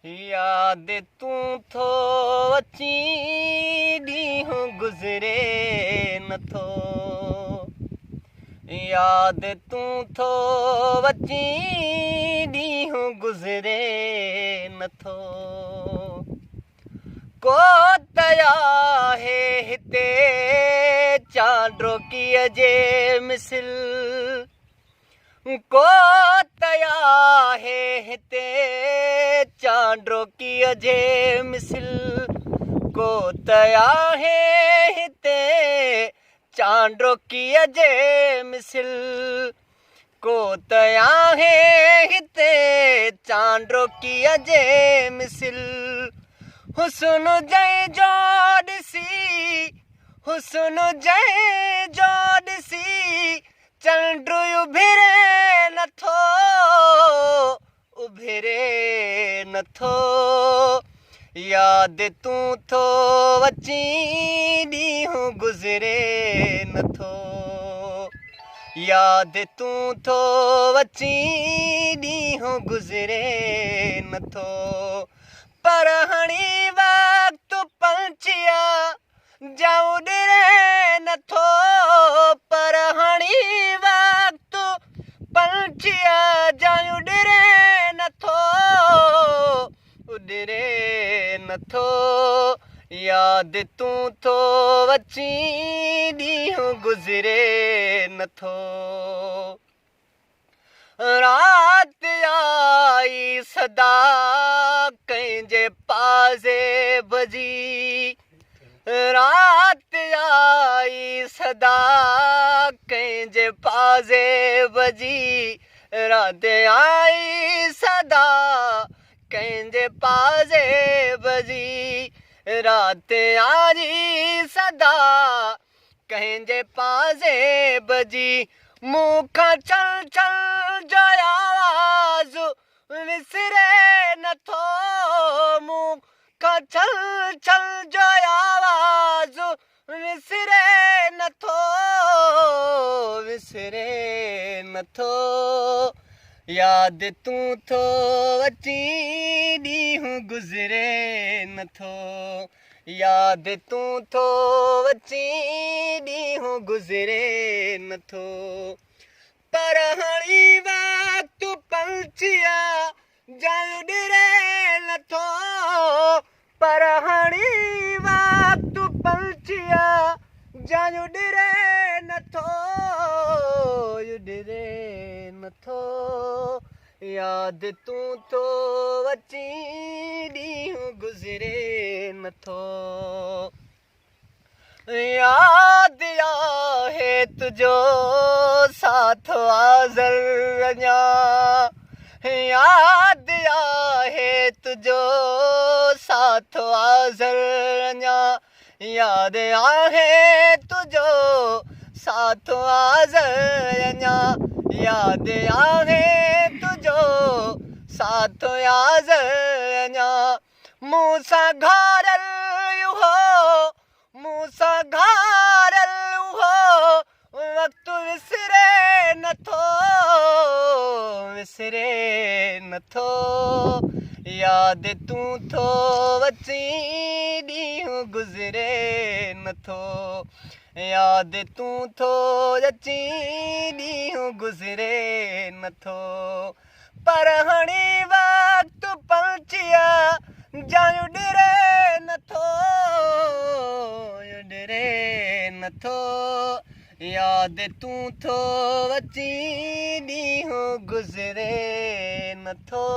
ياد تون ٿو اچين ڏينهن گذري نٿو. ياد تون ٿو اچين ڏينهن گذري نٿو. ڪو ته آهي هتي چانڊوڪيء جي مثل. ڪو ته آهي هتي چانڊوڪيء جي مثل. ڪو ته آهي هتي چانڊوڪيء جي مثل. ڪو ته آهي هتي چانڊوڪيء جي مثل. حسن جنهن جو ڏسي، حسن جنهن جو ڏسي چنڊ اڀري نٿو، اڀري نٿو. ياد تون ٿو اچين ڏينهن گذري نٿو. ياد تون ٿو اچين ڏينهن گذري نٿو. پر هڻي وقت پنڇيا جا اڏري نٿو. پر هڻي وقت پنڇيا جا اڏري نٿو، اڏري نٿو. ياد تون ٿو اچين ڏينهن گذري نٿو. رات آئي صدا ڪنهن جي پازيب جي. رات آئي صدا ڪنهن جي پازيب جي. رات آئي صدا ڪنهن جي پازيب جي. رات آئي صدا ڪنهن جي پازيب جي. مون کان ڇل ڇل جو آواز وسري نٿو. مون کان ڇل ڇل جو آواز وسري نٿو، وسري نٿو. ياد تون ٿو اچين ڏينهن گذري نٿو. ياد تون ٿو اچين ڏينهن گذري نٿو. پر هڻي وقت پنڇيا جا اڏري نٿو. پر هڻي وقت پنڇيا جا اڏري نٿو، اڏري نٿو. ياد تون ٿو اچين ڏينهن گذري نٿو. ياد آهي تنهنجو ساٿ آذر اڃا. ياد آهي تنهنجو ساٿ آذر اڃا. ياد آهي تنهنجو ساٿ آذر اڃا. ياد آهي تنهنجو ساٿ آذر اڃا. مون سان گهاريل اهو، مون سان گهاريل اهو وقت وسري نٿو، وسري نٿو. ياد تون ٿو اچين ڏينهن گذري نٿو. ياد تون ٿو اچين ڏينهن گذري نٿو. پر هڻي وقت پنڇيا جا اڏري نٿو، اڏري نٿو. ياد تون ٿو اچين ڏينهن گذري نٿو.